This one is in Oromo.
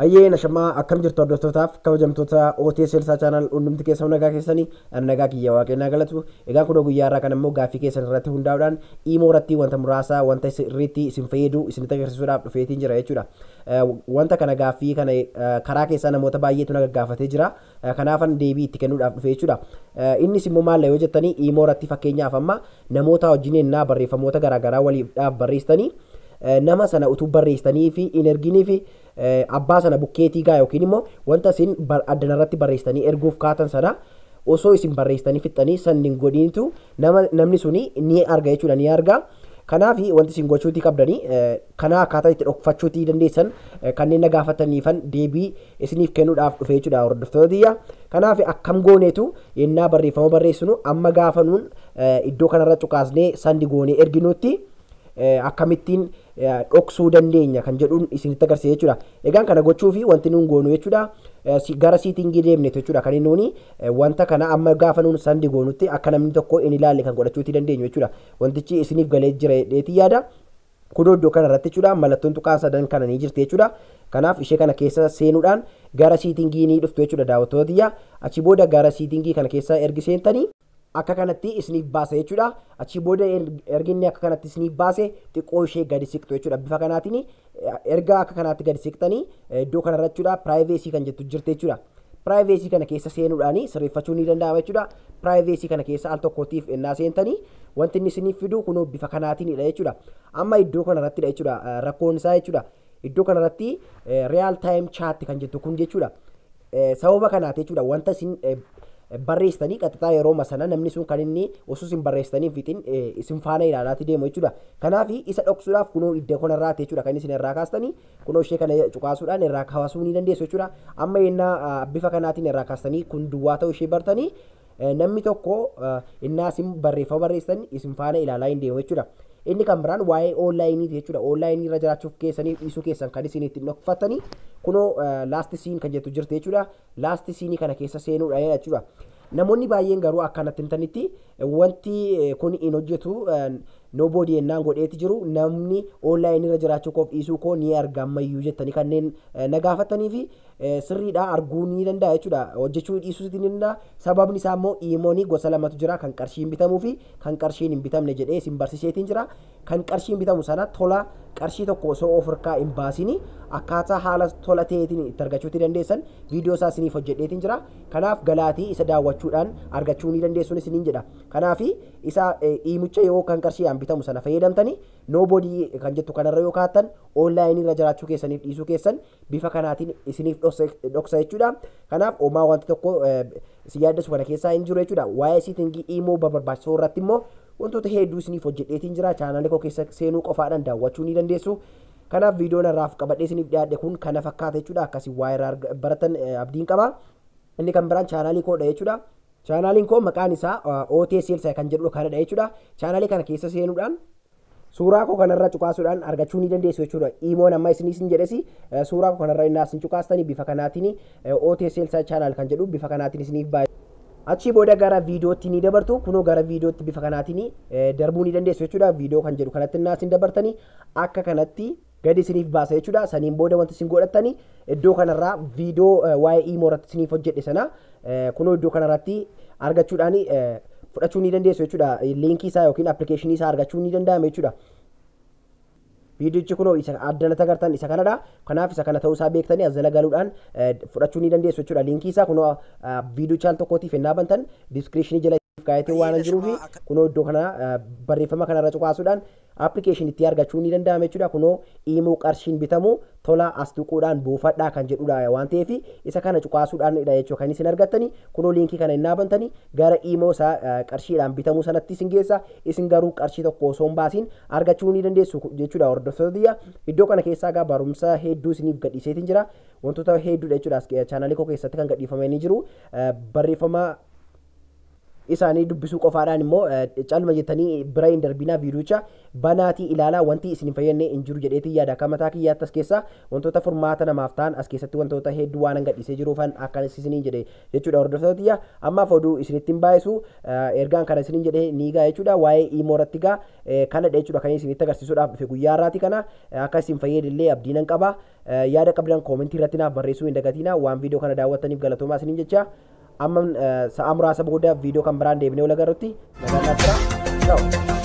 Ayyee nashamaa akkam jirtu hordoftootaaf kabajamtoota OTS Elsaa Channel hundumti keessan nagaa keessanii nagaa kiyya waaqennaa galatu. Egaa kunoo guyyaa irraa kan immoo gaaffii keessan irratti hundaa'uudhaan Imo irratti wanta muraasa wanta sirriitti isin fayyadu isinitti agarsiisuudhaaf dhufeetiin jira jechuudha. Wanta kana gaaffii kana karaa keessaa namoota baay'eetu na gaggaafatee jira. Kanaafan deebii itti kennuudhaaf dhufe jechuudha. Innis immoo maal yoo jettanii Imo irratti fakkeenyaaf amma namoota wajjin ennaa barreeffamoota garaagaraa waliif barreessitanii nama sana utuu barreessitanii fi hin erginii fi abbaa sana bukkeetii gaa yookiin immoo wanta isin addana irratti barreessitanii erguuf kaatan sana osoo isin barreessitanii fixxanii san hin godhinitu namni suni ni arga jechuudha, ni arga. Kanaaf wanti isin gochuutii qabdanii kana akkaataa itti dhokfachuutii dandeessan kanneen na gaafataniifan deebii isiniif kennuudhaaf dhufe jechuudha hordoftoota tiyya. Kanaaf akkam gooneetu yennaa barreeffama barreessinu amma gaafa nuun iddoo kanarra cuqaasnee sandi goonee erginutti akkamittiin dhoksuu dandeenya kan jedhuun isinitti agarsiisa jechuudha. Egaan kana gochuu fi wanti nuun goonu jechuudha. Gara siitingii deemneetu jechuudha. Kan inni wanta kana amma gaafa nuun sandi goonutti akka namni tokko hin ilaalle kan godhachuutii dandeenyu jechuudha. Wantichi isiniif galee jira jedheetii yaada. Kunoo iddoo kanarratti jechuudha mallattoon tuqaan sadan kana ni jirti jechuudha. Kanaaf ishee kana keessa seenuudhaan gara siitingii ni dhuftu jechuudha daawwattoota tiyya. Achi booda gara siitingii kana keessa ergi seentanii akka kanatti isiniif baasa jechuudha. Achi booda ergi inni akka kanatti isiniif baase xiqqoo ishee gadi siqtu jechuudha. Bifa kanaatiin erga akka kanaatti gadi siqtanii iddoo kanarra jechuudha privacy kan jettu jirti jechuudha. Privacy kana keessa seenuudhaan sirreeffachuu ni danda'ama jechuudha. Privacy kana keessa al tokkootiif ennaa seentanii wanti inni isiniif fidu kunoo bifa kanaatiinidha jechuudha. Amma iddoo kanarrattidha jechuudha rakkoon isaa jechuudha. Iddoo kanarratti real time chat kan jettu kun jechuudha. Sababa kanaati jechuudha wanta isin barreessitanii qaxxataa yeroo sana namni sun kan inni osoo isin barreessitanii fixin isin faana ilaalaatti deemu jechuudha. Kanaaf isa dhoksuudhaaf kunoo iddoo kanarraati jechuudha kan isin irraa kaastanii kunoo ishee kana cuqaasuudhaan irraa kaasuu ni dandeessu jechuudha. Amma yennaa bifa kanaatiin irraa kaastanii kun duwwaa ta'uu ishee bartanii namni tokko innaa isin barreeffama barreessitan isin faana ilaalaa hin deemu jechuudha. Inni kan biraan waa'ee onlaayiniiti jechuudha. Onlaayinii irra jiraachuuf keessanii dhiisuu keessan kan isin ittiin dhokfattanii kunoo last seen kan jettu jirti jechuudha. Last seenii kana keessa seenuudha jechuudha. Namoonni baay'een garuu akkanatti himtanitti wanti kun hin hojjetu nobody ennaan godheeti jiru namni onlaayinii irra jiraachuu koof dhiisuu koo ni arga ammayyuu jettanii kanneen na gaafatanii fi sirriidha arguu ni danda'a jechuudha. Hojjechuu dhiisuu ni danda'a. Sababni isaa immoo iimoonii gosa lamatu jira kan qarshiin bitamuu fi kan qarshiin hin bitamne jedhee isin barsiiseetiin jira. Kan qarshiin bitamu sana tola qarshii tokko osoo of harkaa hin baasini akkaataa haala tola ta'eetiin itti argachuutti dandeessan viidiyoo isaa isiniif hojjedheetiin jira. Kanaaf galaatii isa daawwachuudhaan argachuu ni dandeessuun isiniin jedha. Kanaaf isa iimucha yoo kan qarshiidhaan bitamu sana fayyadamtanii nobody kan jettu kanarra yoo kaattan onlaayinii irra jiraachuu keessaniif dhiisuu keessan bifa kanaatiin isiniif dhoksa jechuudha. Kanaaf homaa wanti tokko si yaaddessu kana keessaa hin jiru jechuudha. Waa'ee siitingii iimoo barbaachisoo irratti immoo wantoota hedduu isiniif hojjedheetiin jira. Chaanaalii koo keessa seenuu qofaadhaan daawwachuu ni dandeessu. Kanaaf viidiyoon irraaf qabadhee isiniif dhiyaadhe kun kana fakkaata jechuudha. Akkasii waa'ee irraa baratan abdiin qaba. Inni kan biraan chaanaalii koodha jechuudha. Chaanaaliin koo maqaan isaa OTS Elsaa kan jedhu kanadha jechuudha. Chaanaalii kana keessa seenuudhaan suuraa koo kanarra cuqaasuudhaan argachuu ni dandeessu jechuudha. Iimoon amma isin isin jedhesi suuraa koo kanarra innaa isin cuqaastanii bifa kanaatiin OTS Elsaa chaanaal kan jedhu bifa kanaatiin isiniif baay'ee. Achii booda gara viidiyootti ni dabartu. Kunoo gara viidiyootti bifa kanaatiin darbuu ni dandeessu jechuudha. Viidiyoo kan jedhu kanatti innaa isin dabartanii akka kanatti gadi isiniif baasa jechuudha. Saniin booda wanti isin godhattanii iddoo kanarraa viidiyoo waa'ee iimoo irratti isiniif hojjedhe sana kunoo iddoo kanarratti argachuudhaan fudhachuu ni dandeessu jechuudha. Liinkii isaa yookiin appilikeeshinii isaa argachuu ni danda'ama jechuudha. Viidiyichi kunoo isa addanatti agartan isa kanadha. Kanaaf isa kana ta'uu isaa beektanii as jala galuudhaan fudhachuu ni dandeessu jechuudha. Liinkii isaa kunoo viidiyoo al tokkootiif ennaa bantan diskiriipshinii jala kaayatee waan jiruufi kunoo iddoo kana barreeffama kanarra cuqaasuudhaan appilikeeshinii itti argachuu ni danda'ama jechuudha. Kunoo iimoo qarshiin bitamu tola as tuquudhaan buufadhaa kan jedhudha waan ta'eef isa kana cuqaasuudhaanidha jechuudha kan isin argattanii. Kunoo liinkii kana innaa bantanii gara iimoo isaa qarshiidhaan bitamuu sanatti isin geessa. Isin garuu qarshii tokko osoo hin baasiin argachuu ni dandeessu jechuudha hordoftoota tiyya. Iddoo kana keessaa egaa barumsa hedduu isiniif gadhiiseetiin jira. Wantoota hedduudha jechuudha chaanaalii koo keessatti kan gadhiifamanii jiru. Barreeffama Isaanii dubbisuu qofaadhaan immoo calma jettanii bira hin darbinaa, viidiyocha banaatii ilaalaa, wanti isin hin fayyadne hin jiru jedheetii yaada. Akka mataa kiyyaatti as keessa wantoota furmaata namaaf ta'an as keessatti wantoota hedduu waan gadhiisee jiruufan akkanas isiniin jedhe jechuudha. Hordoftoota tiyya, ammaaf oduu isinitti hin baay'isu, ergaan kana isiniin jedhe ni gaa jechuudha. Waa'ee iimoo irratti gaa kanadha jechuudha kan isinitti agarsiisuudhaaf dhufe guyyaa har'aati. Kana akka isin fayyadillee abdii nan qaba. Yaada qabdan koomentii irratti naaf barreessuu hin dagatinaa. Waan viidiyoo kana daawwattaniif galatoomaa isiniin jecha, amma sa'a muraasa booda viidiyoo kan biraan deebinee wal agarrutti nagaan naaf tura. Ciao.